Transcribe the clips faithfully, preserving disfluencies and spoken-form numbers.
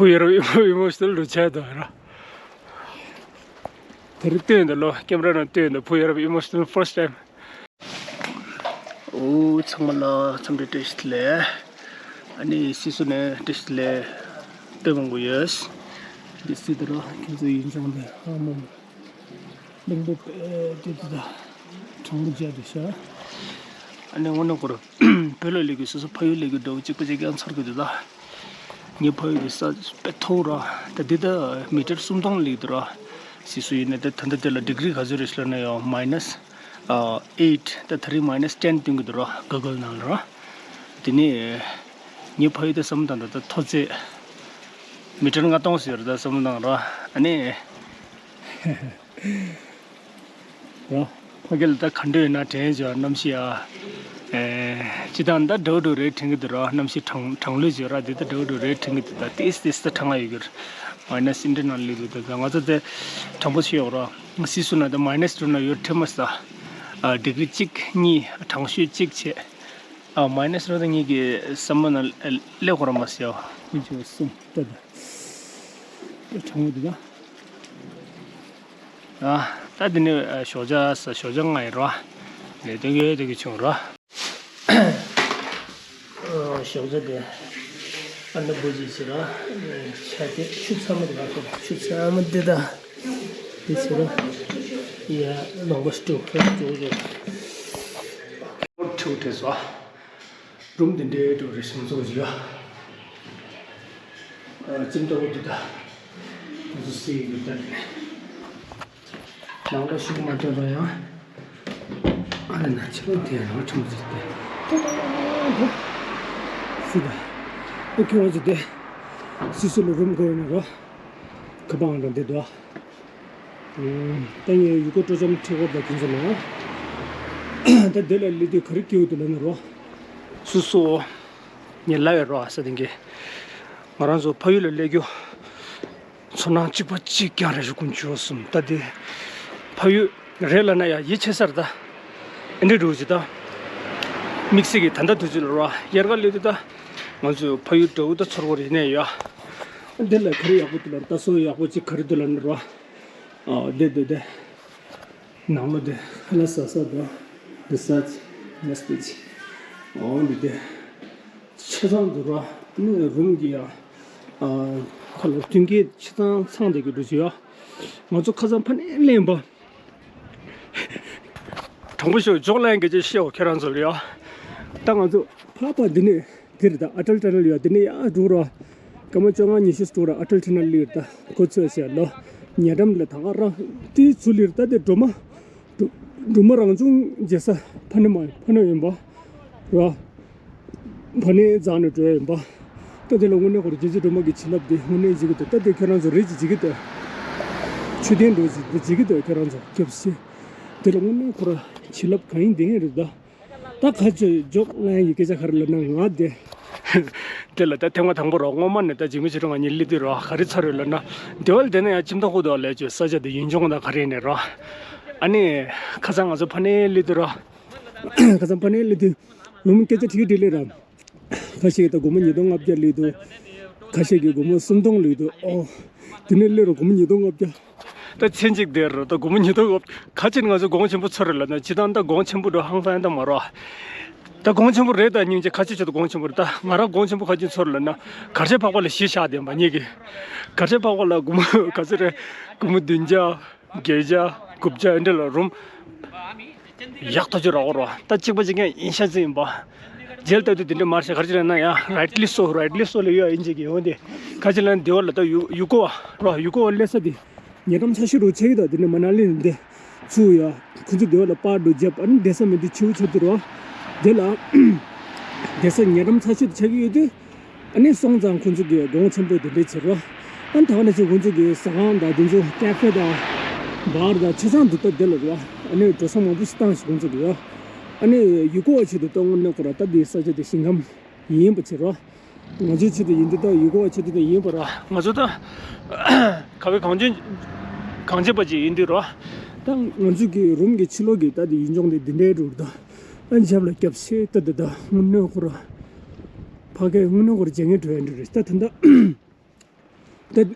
ཕུ་ཡ་རབ་ཨི་མོ་ཤི་ནལ་རུ་ཆགས་འདུག་ར། དེ་རིང་སྟོན་འདུག་ལོ། ཀེམ་ར་ནང་སྟོན་འདུག། ཕུ་ཡ་རབ་ཨི་མོ་ཤི་ནལ་ཕར་སི་ཊི་ཊའིམ། འོ་ཚང་མ་ལ་འཚམས་འདྲི་བཀྲ་ཤིས་བདེ་ལེགས། ཨ་ནི་སིད་སུ་ནས་བཀྲ་ཤིས་བདེ་ལེགས་སྟོན་མང་པོ་ཡོད། འདི་སིད་དུ་ར་ཁྱེད་ཚོ་ཡིན་ཙང་འདི་ཧ་མོ། གླིང་བུ་དཔེ་དེ་དེ་དང་གྲང་མོ་བརྒྱབ་དེ་ཤ། ཨ་ནི་དངོས་གནས་ཁོ་ར་བོད་ལ་སླེབས་དུས་སོ་སོ་ཕ་ཡུལ་སླེབས་དུས་འདྲ་བོ་གཅིག་པ་གཅིག་རྐྱང་ཚོར་གི་འདུག་ད། ངའི་ཕ་ཡུལ་གྱི་ས་དཔེ་མཐོ་ར། ད་འདི་ད་མི་ཊར་སུམ་སྟོང་སླེབས་འདུག་ར། སིད་སུ་ཡིན་ན་ད་ད་ལྟ་དེ་ལ་ཌི་གི་རི་ག་ཚོད་རེད་ཟེར་ན་ཡང་མའི་ནས་ཨེཊ། ད་ད་རེས་མའི་ནས་ཊེན་སྟོན་གི་འདུག་ར། གུ་གལ་ནང་ལ་ར། དེ་ནས་ངའི་ཕ་ཡུལ་ད་བསམ་བློ་བཏང་ད་ད་མཐོ་ཚད་མི་ཊར་ལྔ་སྟོང་ཟེར་ར། ད་བསམ་བློ་བཏང་ར། ཨ་ནི། ར། ཕ་གི་ལ་ད་ག་འདྲ་ཡོད་ན་དྲན་བྱས་གནམ་གཤིས་ཨ། ཨེ། སྤྱིར་བཏང་ད་འདྲ་བོ་འདྲ་བོ་རེད་དྲན་གི་འདུག་ར། གནམ་གཤིས་གྲང་གྲང་ལོས་བྱས་ར། འདི་ད་འདྲ་བོ་འདྲ་བོ་རེད་དྲན་གི་འདུག་ད་ཏིས་ཏིས་ད་གྲང་ང་ཡོད་གི་ར། མའི་ནས་ཨེཊ་ནང་སླེབས་འདུག་ད་ང་ཚོ་དེ་གྲང་པོ་ཞིག་ཡོད་ར། སིད་སུ་ན་ད་མའི་ནས་ཊུ་ན་ཡོད་དྲན་མ་སོང་། ཨ། ཌི་གི་རི་གཅིག་གཉིས་གྲང་ཤོས་གཅིག་བྱས། ཨ། མའི་ནས་ཊུ་ད་གཉིས་ཀྱི་ས་མོ་ན་སླེབས་ཁོ་ར་མ་སོང་། ཀུན་གྱི་སུམ་ད་ད། གྲང་མོ་འདུག་ད། ཨ། ད་འདི་ནི་ཨ་ཞོགས་ཇ་ཟ། ཞོགས་ཇ་ང་ཡི་རོ། ལས་དོན་གི་དེ་གི་བྱུང་རོ། ཨ། ཞོགས་ཇ་དེ་ཨ་ནི་བུ་ཇི་ཟེར་རོ། ཆ་དེ་ཆུ་ཚ་མོ་དེ་ག་ཁོ་ཆུ་ཚ་མོ་དེ་ད་དེ་ཟེར་རོ། ཡ་ལོང་པ་སྤྲུག་ཁ་སྤྲུག་རོ། ཁོ་ཁྲིའུ་ཁྲེ་སོ། རུམ་འདི་འདྲའི་འགྲོ་རེ་ཞིམ་ཚོགས་ཞིག་ཨ། ཅིམ་ཏོག་འདི་ད། ང་ཚོ་སི་ཡི་འདི་ད། ནང་ལ་ཤུགས་མ་སྟོན་རོགས་ཡང་། ཨ་ལེ་ན་ཕྱི་ལོགས་དེ་རང་ཁྲིམས་ཟེར་ཏེ། སི་ད། ཨོ་ཁེ་ང་ཚོ་དེ། སི་སུ་ལ་རུམ་དགོས་ཡོད་ན་རོ། ཁ་པང་རང་འདི་དོ། ད་ངས་ཡུལ་སྐོར་སྤྲོ་འཆམ་ཁྲིད་སྐོར་དང་ཁྱིམ་ཚང་ལ། ད་དེ་ལ་སླེབས་དུས་ག་རེ་སྐྱིད་པོ་འདུག་ལབ་ན་རོ། སོ་སོ། ངས་ལབ་ཡོད་རོ་ས་དེང་གི། ང་རང་ཚོ་ཕ་ཡུལ་ལ་སླེབས་རྒྱུ། ཚོར་སྣང་གཅིག་པ་གཅིག་རྐྱང་རེད། ཞུ་ཀུན་བྱོས་གསུམ་ད་དེ། ཕ་ཡུལ་རེད་ལབ་ན་ཡང་ཡིད་ཆེས་ས་རེད་ད། ཨེ་འདྲ་འགྲོ་ཅི་ད། དམིགས་བསལ་གྱི་ད་ལྟ་དུས་ཚོད་ལ་རོ་དབྱར་ཁ་སླེབས་དུས་ད། ང་ཚོས་ཕ་ཡུལ་འདྲ་བོ་ད་ཚོར་བ་རེད་ནས་ཡ། འདི་ལ་ག་རེ་ཡག་པོ་འདུག་ལབ་ད། སོ་ཡག་པོ་ཅིག་ག་རེ་འདུག་ལབ་ན་རོ། ཨ། འདི་འདི་འདི། ནང་ལོ་འདི་ཧ་ལ་ས་ས་འདུག་འདི་ས་ཅི་མ་སྟེ་ཅི། ཨོ་འདི་འདི། ཆ་ཚང་འདུག་ར། ནི་རུམ་གྱི་ཡ། ཨ། ཁ་ལོ་མཐུན་རྐྱེན་ཆ་ཚང་ཚང་བསྡད་ཀྱི་འདུག་ཅི་ཡ། ང་ཚོ་ཁ་སང་ཕ་ནས་ལེན་པ། དྲང་པོ་ཤོད་ཇོག་ལན་གྱི་ཅི་ཤེའོ་ཁྱེད་རང་ཚོ་ལ་ཡ། ད་ང་ཚོ་ཕ་པ་འདི་ནས་འདིར་ད་ཨ་ཏལ་ཏ་ལ་ཡ་འདི་ནས་ཡ་འགྲོ་ར། སྐར་མ་བཅོ་ལྔ་ཉི་ཤུ་འགྲོ་ར། ཨ་ཏལ་ཏ་ན་ལིར་ད་གོ་ཚོད་བྱས་ལོ། ཉེ་འགྲམ་ལ་ད་ག་ར་དེའི་ཚུལ་ལིར་ད་དེ་སྒྲོལ་མ། སྒྲོལ་མ་རང་བྱུང་རྒྱལ་ས་ཕ་ནས་མ་ཕ་ནས་ཡིན་པ་ར། ཕ་ནས་རྫ་ནས་འགྲོ་ཡ་ཡིན་པ། ད་དེ་ལ་དངོས་གནས་ཁོ་ར་རྗེ་བཙུན་སྒྲོལ་མ་གི་བྱིན་རླབས་དེ་དངོས་གནས་བྱེད་ཀྱི་འདུག་ད་དེ་ཁྱོད་རང་ཚོ་རེད་ཅེས་བྱེད་ཀྱི་འདུག་མཆོད་རྟེན་འགྲོ་ཅེས་བྱེད་ཀྱི་འདུག་ཁྱོད་རང་ཚོ་སྐྱབས་ཤིག་དེ་ལ་དངོས་གནས་ཁོ་ར་བྱིན་རླབས་གང་ཡིན་དེ་ཡིན་རེད་ད། ད་ཁ་ཆེ་འཇོག་ལན་གྱི་སྐད་ཆ་ག་རེ་ལབ་ན་ང་དེ། དེ་ལ་ད་ཐེངས་མ་དང་པོ་རོགས་སྔོན་མ་ནས་ད་འཇིགས་མེད་ཆོས་སྒྲོན་ང་གཉིས་སླེབས་དུས་རོགས་ག་རེ་ཚོར་ཡོད་ལབ་ན། དེ་བ་ལ་དེ་ན་ཡང་ཅིམ་ཐང་ཁུག་ཏུ་ལས་བྱོས་ས་ཆ་དེ་ཡུལ་ལྗོངས་དང་ག་རེ་ནས་རོགས། ཨ་ནི། ཁ་སང་ང་ཚོ་ཕ་ནས་སླེབས་དུས་རོགས། ཁ་སང་ཕ་ནས་སླེབས་དུས། ངོ་མ་སྐད་ཆ་དྲིས་དྲིས་ལེ་ར། ཁ་ཤས་ཀྱིས་ད་སྒོར་མོ་ཉིས་སྟོང་ལྔ་བརྒྱ་སླེབས་འདུག་ཁ་ཤས་ཀྱིས་སྒོར་མོ་སུམ་སྟོང་སླེབས་འདུག་ཨོ། དེ་ནས་སླེབས་རོགས་སྒོར་མོ་ཉིས་སྟོང་ལྔ་བརྒྱ། ད་ཚན་གཅིག་དེར་ད་སྒོར་མོ་ཉིས་སྟོང་ལྔ་བརྒྱ། ག་ཅི་ང་ཚོ་གོང་ཆེན་པོ་ཚོར་ལབ་ན་ཅི་ད་ད་གོང་ཆེན་པོ་འགྲོ་ཧང་སང་ཡང་ད་མ་རོགས། ད་གོང་ཆེན་པོ་རེད་ད་སྙིང་རྗེ་ཁ་ཆེ་ཆེ་ད་གོང་ཆེན་པོ་རེད་ད། ང་རང་གོང་ཆེན་པོ་ག་ཅི་ཚོར་ལབ་ན་གར་ཆེ་ཕག་པ་ལ་གཞི་བཞག་བསྡད་པ་ཉིད་ཀྱི། གར་ཆེ་ཕག་པ་ལ་སྒོར་མོ་ག་ཚོད་རེད། སྒོར་མོ་བདུན་བརྒྱ། བརྒྱད་བརྒྱ། དགུ་བརྒྱ་འདི་འདྲ་ལ་རུམ། ཡག་ཐག་ཆོད་རག་གོ་རོ། ད་གཅིག་པ་གཅིག་རྐྱང་ཡིན་ཤ་ཚ་ཡིན་པ། རྗེས་ལ་ལྟ་དུས་དེ་འདྲ་མར་ཤ་གར་ཅི་ལ་ན་ཡང་རའིཊ་ལི་སོ་རའིཊ་ལི་སོ་ལ་ཡོད་ཡིན་གཅིག་གི་ཡོང་དེ། ག་ཅི་ལ་ན་དེ་བ་ལ་ད་ཡུ་ཡུ་ཀོ་བ་རོ་ཡུ་ཀོ་བ་སླེབས་ས་དེ། ཉེ་འགྲམ་ཆ་ཤོས་རུ་ཆེ་གི་ད་དེ་ནས་མ་ན་ལི་ནས་འདི། ཚུར་ཡ། ཁོ་ཚོ་དེ་བ་ལ་པར་འགྲོ་རྒྱབ་ཨ་ནི་བསྡད་ས་མི་འདི་ཆེ་བོ་ཆེ་དེ་རོ། དེ་ལ། བསྡད་ས་ཉེ་འགྲམ་ཆ་ཤོས་དེ་ཆགས་ཀྱི་ཡོད་དུས། ཨ་ནི་སོང་ཙང་ཁོང་ཚོ་གིས་གོང་ཆེན་པོ་དེ་འདྲས་བྱེད་རོགས། ཨ་ནི་ད་ག་ནང་བཞིན་ཁོང་ཚོ་གིས་ཟ་ཁང་དང་དེ་ཚོ་ཀ་ཧྥེ་དང་། བར་དང་ཆ་ཚང་འདུག་སྟབས་བདེ་ལ་རོགས། ཨ་ནི་འགྲོ་སོང་མང་པོ་ཞིག་བཏང་ཞིག་ཁོང་ཚོ་གིས་ཡོད། ཨ་ནི་ཡུལ་སྐོར་བ་ཆེད་དུ་ད་དངོས་གནས་ཁོ་ར་ད་འདི་ས་ཆ་དེ་ཞིང་ཁམས་ཡིན་པ་བྱེད་རོགས། ང་ཚོའི་ཆེད་དུ་ཡིན་དུས་ད་ཡུལ་སྐོར་བ་ཆེད་དུ་ད་ཡིན་པ་ར་ང་ཚོ་ད། ག་བའི་གངས་ཅན། གངས་ཅན་པ་ཅིག་ཡིན་དུས་རོགས། ད་ང་ཚོ་གི་རུམ་གི་ཕྱི་ལོགས་ཀྱི་ད་དེ་ཡུལ་ལྗོངས་དེ་འདི་འདྲའི་འགྲོ་རུ་ད། ཨ་ནི་ཞབས་ལ་སྐྱབས་ཤེས་ད་དེ་ད་དངོས་གནས་ཁོ་ར། ཕ་གའི་དངོས་གནས་ཁོ་ར་བརྗེད་ངས་འགྲོ་ཡ་འགྲོ་རེད་ད་ད་ད། ད་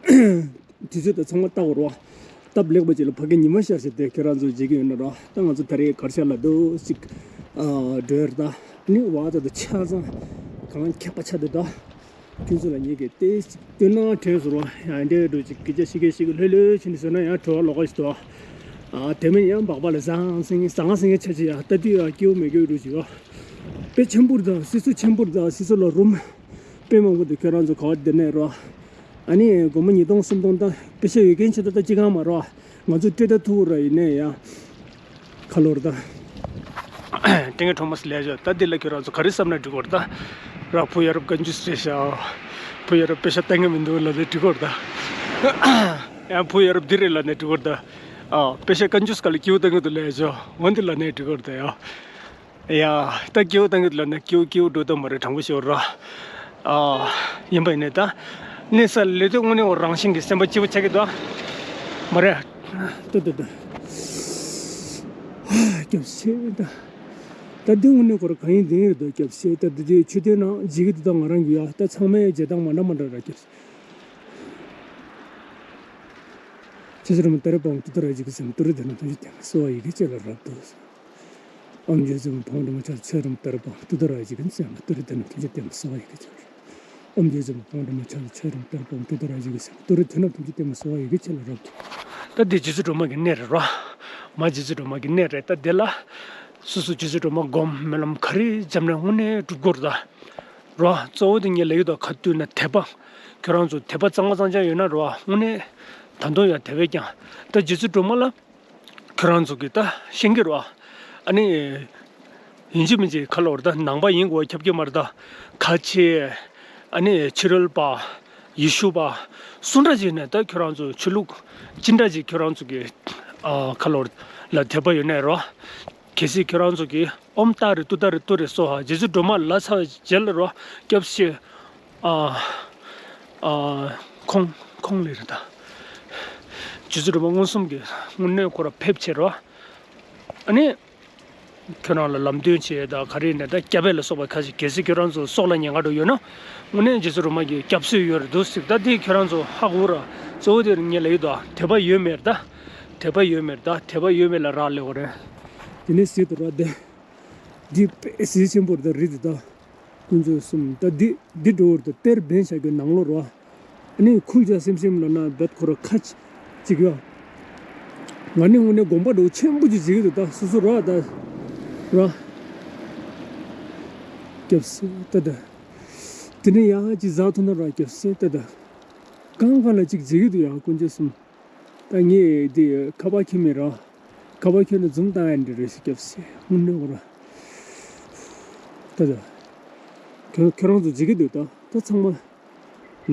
དུས་ཚོད་དང་ཚང་མ་བལྟ་དགོས་རེད་བ། སྟབས་ལེགས་པ་ཅིག་ལ་ཕ་གི་ཉི་མ་ཤར་ཤར་དེ་ཁྱེད་རང་ཚོ་མཇལ་གྱི་ཡོད་ན་ར། ད་ང་ཚོ་ད་རེས་གར་ཤར་ལ་འདུག་ཅིག་ཨ་འགྲོ་ཡ་རེད་ད། ནི་བ་ད་ད་ཆ་ཚང་གང་ཁྱད་པར་ཆགས་འདུག་ད། ཁྱོད་ཚོ་ལ་ངེད་ཀྱིས་ཏོག་ཙམ་སྟོན་ན་དྲན་སོང་ར། ཡང་འདྲེ་འགྲོ་ཅིག་སྐད་ཆ་ཤི་གེ་ཤི་གེ་ལྷོད་ལྷོད་བྱས་ནས་ཟེར་ན་ཡང་བྲོ་བ་ལོག་ག་ཞིག་འདུག་ཨ་དེ་མིན་ཡང་སྦག་སྦག་ལ་ཟང་ཟིང་ཟང་ཟིང་གི་ཆ་ཅིག་ཡ། ལྟ་དུས་ཡང་སྐྱིད་པོ་མི་སྐྱིད་པོ་འགྲོ་ཅིག་ཡོད། དཔེ་ཆེན་པོ་རེད་ད། སི་སུ་ཆེན་པོ་རེད་ད། སི་སུ་ལ་རུམ་དཔེ་མང་པོ་འདུག་ཁྱོད་རང་ཚོ་ག་བ་འདི་ནས་རོ། ཨ་ནི་སྒོར་མོ་ཉིས་སྟོང་སུམ་སྟོང་ད་པེ་ཤ་ཡོད་མཁན་ཆེད་དུ་ད་ཅི་གང་མ་རོ། ང་ཚོ་སྤྲད་ད་ཐུག་ར། ཡིན་ནའི་ཡ། ཁ་ལོར་ད། ཏིང་ངེ་འཕྲོག་མ་སི་ལས་བྱོས། ད་འདི་ལ་ཁྱོད་རང་ཚོ་ག་རེ་བསམ་ན་འགྲིག་གོ་ར་ད། ར་བུ་ཡ་རབས་བཀའ་འགྱུར་རེད་ཤག་བུ་ཡ་རབས་པེ་ཤ་བཏང་གི་མི་འདུག་ལབ་ནས་འགྲིག་གོ་ར་ད། ཡང་བུ་ཡ་རབས་འདི་རེད་ལབ་ནས་འགྲིག་གོ་ར་ད། ཨ་པེ་ཤ་བཀའ་འགྱུར་ག་ལ་སྐྱིད་པོ་བཏང་གི་འདུག་ལབ་བྱོས། འོ་འདི་ལབ་ནས་འགྲིག་གོ་ར་ད་ཡ། ཡ། ད་སྐྱིད་པོ་བཏང་གི་ལབ་ན་སྐྱིད་པོ་སྐྱིད་པོ་འགྲོ་ཐུབ་མ་རེད། དྲང་པོ་ཤོད་ར། ཨ། ཡིན་པ་ཡིན་ནའི་ད། གནས་ས་ལས་དུས་དངོས་གནས་ཁོ་རང་བཞིན་གྱི་སེམས་པ་སྐྱིད་པོ་ཆགས་ཀྱི་འདུག་ཨ། མ་རེད། ད་ད་ད། སྐྱབས་སེ་ད། ད་འདི་དངོས་གནས་ཁོ་ར་གང་ཡིན་འདི་ཡིན་རེད་འདུག་སྐྱབས་སེ་ད། འདི་དེ་མཆོད་རྟེན་ནང་བརྗེད་ཀྱི་འདུག་ད་ང་རང་གི་ཡ། ད་ཚང་མའི་བརྗེད་སྟངས་མ་འདྲ་མ་འདྲ་ར། སྐྱབས་སེ། ཇི་སྲིད་རིན་པོ་ཏེ་རབ་དབང་ཏུ་ཏྲ་ར་ཡི་གི་སེམས་ཏུ་རེ་དེ་ན་ཐུགས་རྗེ་ཐེག་མ་གསོལ་བ་ཡི་གེ་ཅན་ལ་རབ་ཏུ། ཨོཾ་རྗེ་བཙུན་མི་ཕམ་སྒྲོལ་མ་ཕྱག་ཆེན་རིན་པོ་ཏེ་རབ་དབང་ཏུ་ཏྲ་ར་ཡི་གི་སེམས་ཏུ་རེ་དེ་ན་ཐུགས་རྗེ་ཐེག་མ་གསོལ་བ་ཡི་གེ་ཅན། ཨོཾ་རྗེ་བཙུན་མི་ཕམ་སྒྲོལ་མ་ཕྱག་ཆེན་རིན་པོ་ཏེ་རབ་དབང་ཏུ་ཏྲ་ར་ཡི་གི་སེམས་ཏུ་རེ་དེ་ན་ཐུགས་རྗེ་ཐེག་མ་གསོལ་བ་ཡི་གེ་ཅན་ལ་རབ་ཏུ། ད་འདི་རྗེ་བཙུན་སྒྲོལ་མ་གི་གནས་རེད་རོ། མ་རྗེ་བཙུན་སྒྲོལ་མ་གི་གནས་རེད། ད་འདི་ལ་སོ་སོ་རྗེ་བཙུན་སྒྲོལ་མ་སྒོམ་སྨོན་ལམ་ག་རེ་བརྒྱབ་ན་དངོས་གནས་འགྲུབ་དགོས་རེད་ད། རོ། གཙོ་བོ་དེ་ངས་ལབ་ཡོད་ད། ཁ་ཐུག་ན་དད་པ། ཁྱོད་རང་ཚོ་དད་པ་གཙང་མ་གཙང་རྐྱང་ཡོད་ན་རོ། དངོས་གནས་ད་དུང་ཡང་དད་པས་ཀྱང་། ད་རྗེ་བཙུན་སྒྲོལ་མ་ལ་ཁྱོད་རང་ཚོ་གིས་ད་ཤེས་ཀྱི་རོ། ཨ་ནི། ཡིན་གཅིག་མིན་གཅིག་ཁ་ལོར་ད་ནང་པ་ཡིན་དགོས་ཁྱབ་ཀྱི་མ་རེད་ད། ཁ་ཆེ། ཨ་ནི་ཕྱི་རོལ་པ། ཡེ་ཤུ་པ། སུ་འདྲ་ཅིག་ནས་ད་ཁྱོད་རང་ཚོ་ཆོས་ལུགས་ཅི་འདྲ་ཅིག་ཁྱོད་རང་ཚོ་གི་ཨ་ཁ་ལོར་ལ་དད་པ་ཡོད་ནའི་རོ། གལ་སྲིད་ཁྱོད་རང་ཚོ་གིས་ཨོཾ་ཏཱ་རེ་ཏུཏྟཱ་རེ་ཏུ་རེ་སྭཱ་ཧཱ། རྗེ་བཙུན་སྒྲོལ་མ་ལབ་ཚར་བའི་རྗེས་ལ་རོ། སྐྱབས་སེ། ཨ། ཨ། ཁོང་ཁོང་ལས་རེད་ད། རྗེ་བཙུན་སྒྲོལ་མ་མངོན་སུམ་གྱིས་དངོས་གནས་ཁོ་ར་ཕེབས་བྱས་རོ། ཨ་ནི། ཁྱོད་རང་ལ་ལམ་སྟོན་བྱས་ད་ག་རེ་ནས་ད་སྐྱབས་འབེལ་ལ་སོགས་པ་ཁ་ཅིག་གལ་སྲིད་ཁྱོད་རང་ཚོ་སྲོག་ལ་ཉེན་ཁ་འགྲོ་ཡོད་ན། དངོས་གནས་རྗེ་བཙུན་སྒྲོལ་མ་གི་སྐྱབས་བཅོལ་ཡོད་རེད་འདུག་ཟེར། ད་དེ་ཁྱོད་རང་ཚོ་ཧ་གོ་ར། གཙོ་བོ་དེ་ངས་ལབ་ཡོད་ད། དད་པ་ཡོད་མེད་རེད་ད། དད་པ་ཡོད་མེད་རེད་ད། དད་པ་ཡོད་མེད་ལ་རག་ལས་པ་རེད། དེ་ནས་ཟེར་དུ་ར་དེ། འདི་དཔེ་གཟི་ཆེན་པོ་རེད་ད། རི་དེ་ད། དཀོན་མཆོག་གསུམ་ད་འདི་འདི་འགྲོ་བར་དུ་གཏེར་འབེན་བྱ་རྒྱུ་ནང་ལོགས་རོ། ཨ་ནི་ཁུལ་བྱ་སེམས་སེམས་ལ་ན་བེད་ཁོ་ར་ཁ་ཅིག་ཡོད། ང་ནི་དངོས་གནས་དགོངས་པ་འདྲ་བོ་ཆེན་པོ་ཅིག་བྱེད་ཀྱི་འདུག་ད་སོ་སོ་རོ་ད་རོ། སྐྱབས་སེ་ད་ད། དེ་ནས་ཡང་ཅིག་ཟག་ཐུབ་ན་རོ་སྐྱབས་སེ་ད་ད། གང་གང་ལ་ཅིག་བྱེད་ཀྱི་འདུག་ཡང་དཀོན་མཆོག་གསུམ། ད་ངས་འདི་ཁ་པར་ཁྱེར་མེད་ར། ཁ་པར་ཁྱེར་ན་འཛུམ་བཏང་ཡ་འདྲ་རེད་ཤག་སྐྱབས་སེ་དངོས་གནས་ཁོ་ར། ད་ད། ཁྱོད་ཁྱོད་རང་ཚོ་བརྗེད་ཀྱི་འདུག་ད་ད་ཚང་མ།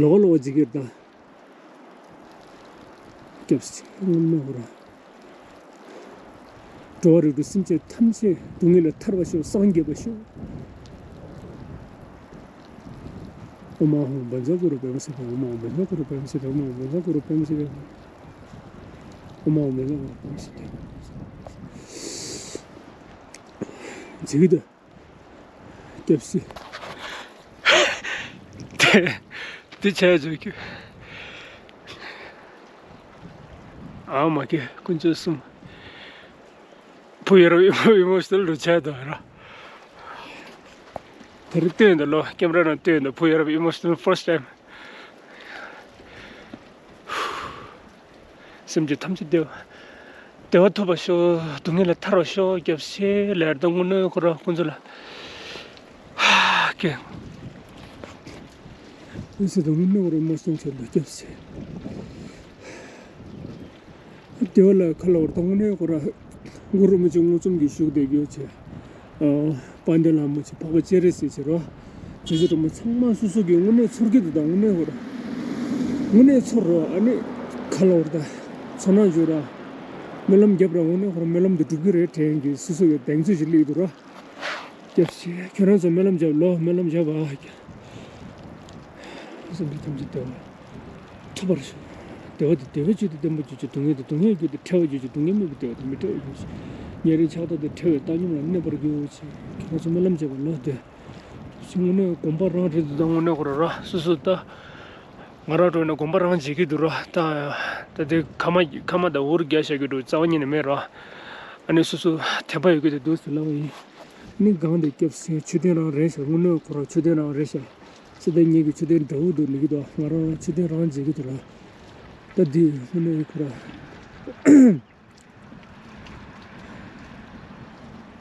ལོག་ལོག་བརྗེད་ཀྱི་རེད་ད། སྐྱབས་སེ་དངོས་གནས་ཁོ་ར། འགྲོ་བ་རིགས་དྲུག་སེམས་ཅན་ཐམས་ཅད་སྡུག་བསྔལ་ལས་ཐར་བར་ཤོག་སངས་རྒྱས་པར་ཤོག་ཨོཾ་ཨཱཿཧཱུྃ་བཛྲ་གུ་རུ་པདྨ་སིདྡྷི། ཨོཾ་ཨཱཿཧཱུྃ་བཛྲ་གུ་རུ་པདྨ་སིདྡྷི། ཨོཾ་ཨཱཿཧཱུྃ་བཛྲ་གུ་རུ་པདྨ་སིདྡྷི། ཨོཾ་ཨཱཿཧཱུྃ་བཛྲ་གུ་རུ་པདྨ་སིདྡྷི། ཇི་གི་དུ། སྐྱབས་སུ། དེ་དེ་བྱས་བྱས་ཀྱི། ཨ་མ་ཀི་དཀོན་མཆོག་གསུམ། བུ་ཡ་རབས་ཨི་མོ་ཨི་མོ་ཤི་ནལ་རུ་ཆགས་འདུག་ར། དེ་རིང་སྟོན་འདུག་ལོ་ཀེམ་ར་ནང་སྟོན་འདུག་བུ་ཡ་རབས་ཨི་མོ་ཤི་ནལ་ཕར་སི་ཊི་ཊའིམ། སེམས་ཅན་ཐམས་ཅད་བདེ་བ་བདེ་བ་ཐོབ་པར་ཤོག་སྡུག་བསྔལ་ལས་ཐར་བར་ཤོག་སྐྱབས་སུ་ལེར་དང་དངོས་གནས་ཁོ་རང་ཁོང་ཚོ་ལ་ཧ་ཀེ་དངོས་སུ་དང་དངོས་གནས་ཁོ་རང་མ་སོང་ཚད་ལ་སྐྱབས་སུ། བདེ་བ་ལ་ཁ་ལ་བར་དང་དངོས་གནས་ཁོ་ར། གུ་རུ་རིན་པོ་ཆེ་མངོན་སུམ་གྱིས་བཞུགས་བསྡད་རྒྱུ་བྱས། དཔལ་ལྡན་ལྷ་མོ་ཆེ་འཕགས་པ་སྤྱན་རས་གཟིགས་ཆེ་རོ། རྗེ་བཙུན་སྒྲོལ་མ་ཚང་མ་སོ་སོ་གི་དངོས་གནས་ཚོར་གྱི་འདུག་ད་དངོས་གནས་ཁོ་ར། དངོས་གནས་ཚོར་རོ། ཨ་ནི་ཁ་ལ་བར་ད། ཚོར་སྣང་བྱུང་ར། སྨོན་ལམ་བརྒྱབ་ར་དངོས་གནས་ཁོ་ར་སྨོན་ལམ་དུ་འགྲུབ་ཀྱི་རེད་དྲན་གྱི་སོ་སོ་གི་གདེང་ཚོད་ཞིག་སླེབས་འདུག་ར། སྐྱབས་སུ། ཁྱོད་རང་ཚོ་སྨོན་ལམ་བརྒྱབ་ལོ། སྨོན་ལམ་བརྒྱབ་པ། སེམས་ཅན་ཐམས་ཅད་བདེ་བ་ཐོབ་པར་ཤོག་བདེ་བ་དེ་བདེ་བའི་རྒྱུ་དེ་བརྟན་པོ་རྒྱུ་ཅིག་སྡུག་བསྔལ་དེ་སྡུག་བསྔལ་རྒྱུ་དེ་ཕྲ་བའི་རྒྱུ་ཅིག་སྡུག་བསྔལ་མེད་པའི་བདེ་བ་དེ་མི་ཕྲ་བའི་རྒྱུ་ཅིག་ཉེ་རིང་ཆགས་སྡང་དེ་ཕྲ་བའི་བཏང་སྙོམས་ལ་གནས་པར་གྱུར་ཅིག་ཁྱོད་རང་ཚོ་སྨོན་ལམ་བརྒྱབ་པ་ལོ། དེ་དངོས་གནས་དགོངས་པ་རང་རེད་འདུག་ད་དངོས་གནས་ཁོ་ར་ར་སོ་སོ་ད། ང་རང་འགྲོ་ན་དགོན་པ་རང་མཇལ་གྱི་འདུག་ར། ད་ད་དེ་ཁ་མ་ཁ་མ་དང་འུར་རྒྱག་བྱ་རྒྱུ་འདུག་རྩ་བ་ཉིད་ནས་མེད་ར། ཨ་ནི་སོ་སོ་དད་པ་ཡོད་རྒྱུ་དེ་འདུག་སེ་ལབ་པ་ཡིན། ནི་སྒང་དེ་སྐྱབས་སེ་མཆོད་རྟེན་རང་རེད་ཤག་དངོས་གནས་ཁོ་རང་མཆོད་རྟེན་རང་རེད་ཤག་ཚེ་ད་ངེད་ཀྱི་མཆོད་རྟེན་འདྲ་བོ་འདུག་ལབ་ཀྱི་འདུག་ང་རང་རང་མཆོད་རྟེན་རང་མཇལ་གྱི་འདུག་ར། ད་འདི་དངོས་གནས་ཁོ་རང་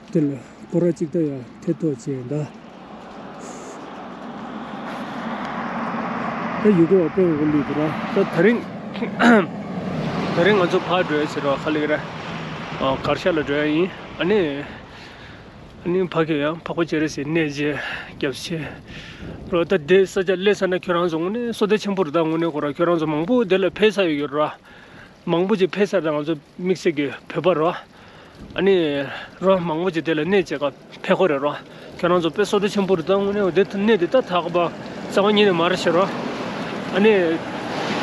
དེ་ལ་སྐོར་ར་གཅིག་ད་ཡ་ཐེ་ཐོག་བྱས་ད། ད་ཡུལ་སྐོར་བ་དཔེ་འོ་ལུས་འདུག་ར། ད་ད་རིང་ད་རིང་ང་ཚོ་ཕར་འགྲོ་ཡ་ཟེར་བ་ཁ་ལེགས་ར། གར་ཤག་ལ་འགྲོ་ཡ་ཡིན། ཨ་ནི་ཨ་ནི་ཕ་གི་ཡང་འཕགས་པ་སྤྱན་རས་གཟིགས་གནས་མཇལ་སྐྱབས་ཆེ་རོ། ད་དེ་ས་ཆ་སླེབས་ཚར་ན་ཁྱོད་རང་ཚོ་དངོས་གནས་བསོད་བདེ་ཆེན་པོ་རེད། ད་དངོས་གནས་ཁོ་ར་ཁྱོད་རང་ཚོ་མང་པོ་དེ་ལ་ཕེབས་ས་ཡོད་ཀྱི་ར། མང་པོ་ཅིག་ཕེབས་ཚར་ད་ང་ཚོ་དམིགས་བསལ་གྱི་བོད་པ་རོ། ཨ་ནི་རོ་མང་པོ་ཅིག་དེ་ལ་གནས་བཅས་ཀ་ཕེབས་ཁོ་རེད་རོ། ཁྱོད་རང་ཚོ་དཔེ་བསོད་བདེ་ཆེན་པོ་རེད། ད་དངོས་གནས་དེ་གནས་དེ་ད་ཐག་པ་རྩ་བ་ཉིད་ནས་མ་རེད་ཤག་རོ། ཨ་ནི་ད་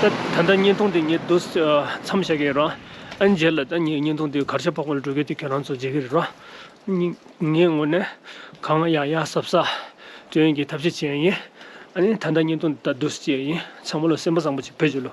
ད་ལྟ་བརྙན་ཐུང་དེ་ངས་བསྡུས་མཚམས་བཞག་གི་རོ། ཨ་ནི་རྗེས་ལ་ད་ངས་བརྙན་ཐུང་དེ་གར་ཞ་འཕགས་པ་ལ་འགྲོ་གི་དེ་ཁྱོད་རང་ཚོ་མཇལ་གི་རེད་རོ། ངས་དངོས་གནས་གང་ཡག་ཡག་གཟབ་གཟབ་སྤྲོད་ཡོང་གི་ཐབས་ཤེས་བྱེད་ཡ་ཡིན། ཨ་ནི་ད་ལྟ་བརྙན་ཐུང་འདི་ལྟར་བསྡུས་བྱས་ཡིན། ཚང་མ་ལ་སེམས་པ་བཟང་པོ་ཅིག་ཕེབས་བྱོས་ལོ།